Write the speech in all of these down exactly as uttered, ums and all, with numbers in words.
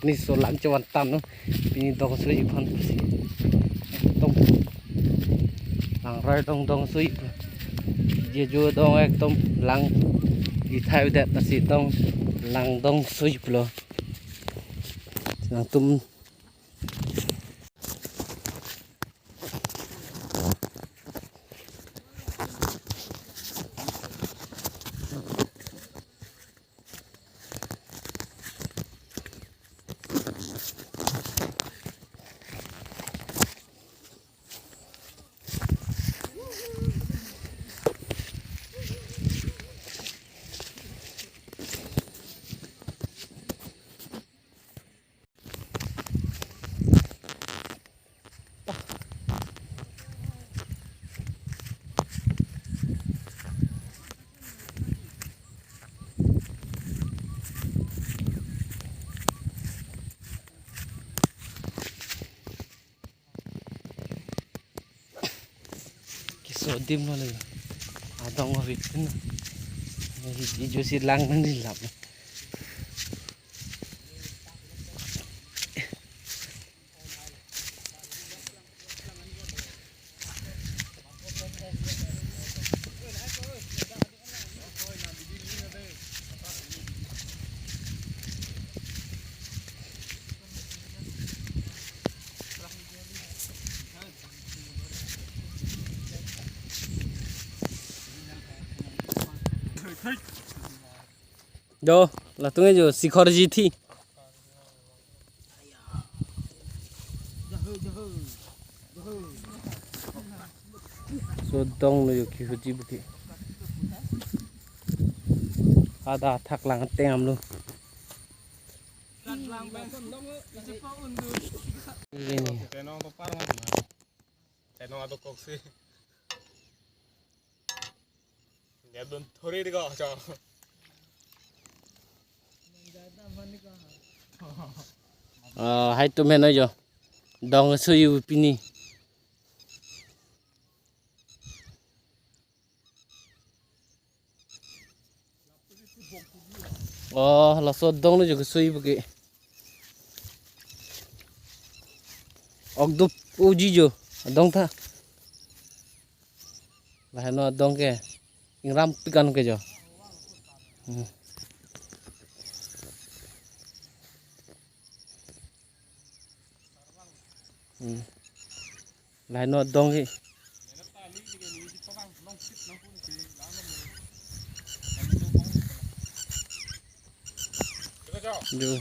Ni so lang chevan tam non. Pini dong sui iphan pusi. Ekdom. Langroi dong dong sui. Jeju dong ekdom lang. Ithai udet nasi dong lang dong sui pulo. Nangtum. Keso adim lo le. Adong arit pin. Ni josi lang nang dilap. Do, latum ke jo sikhor ji thi. So dong lo jo kihuji buki. Ada thak lang tengam lo. Ini. Tenong to par man. Tenong ato koksi. Dia don thori di ko, cho. Ah, hai tum heno jo. Dong sui u pini. Oh, laso dong lo jo kesui buki. Okdup uji jo, adong tha. Laheno adong ke. Ingram pikan ke jo. Hmm. Hmm. Laheno adong ke. Jo.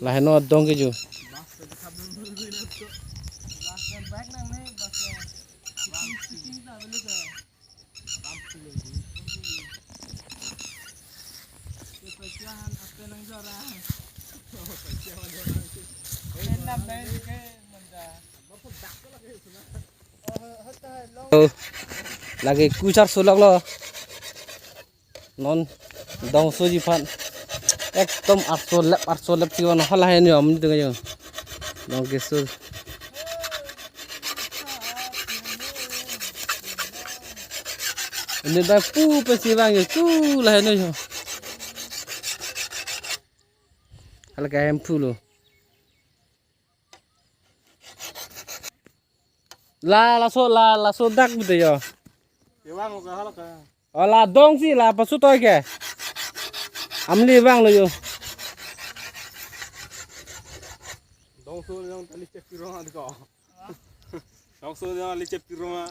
Laheno adong ke jo. Oh, lake kuchar sulak lo. Non dong suji aphan. Ekdom arso lep, arso lep si van hala hai ni om ni tung jo. Dong keso. Ini bai pu pensi vang jo, tu lahai ni jo. Hala ke hem pu lo. La, laso, la, laso dak betul ya. Kevang ke hala ke. Oh, la dong si la pasu toi ke. Amli vang lo jo. Dong su yang tali cek pirong adi ko. Dong su yang tali cek pirong.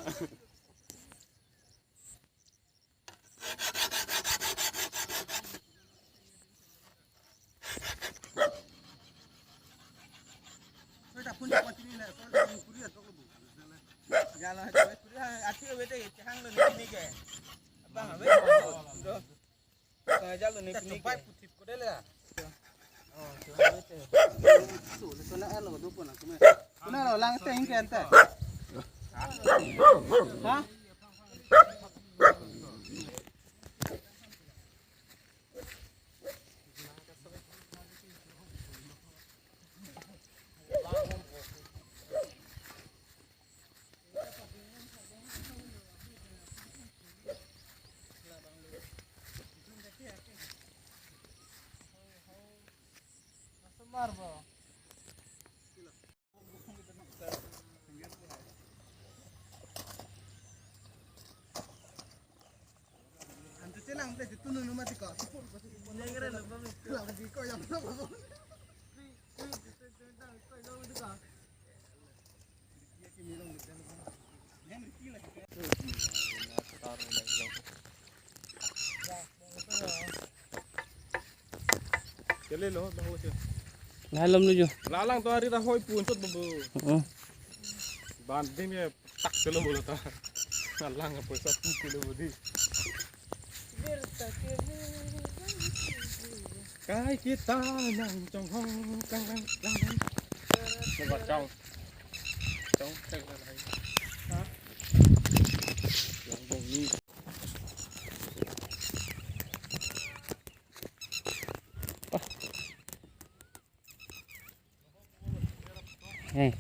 Kele lo, bang lo, jo. Lailom lo jo. Lalang to ari ta hoi pun sot babu. Oh. Banding ya tak kilo bolo ta. Lalang apa satu kilo bodi. Kai kita nang chong hong kang kang kang. Nang chong. Chong kang kang. Ha? Yang bong ni. Eh,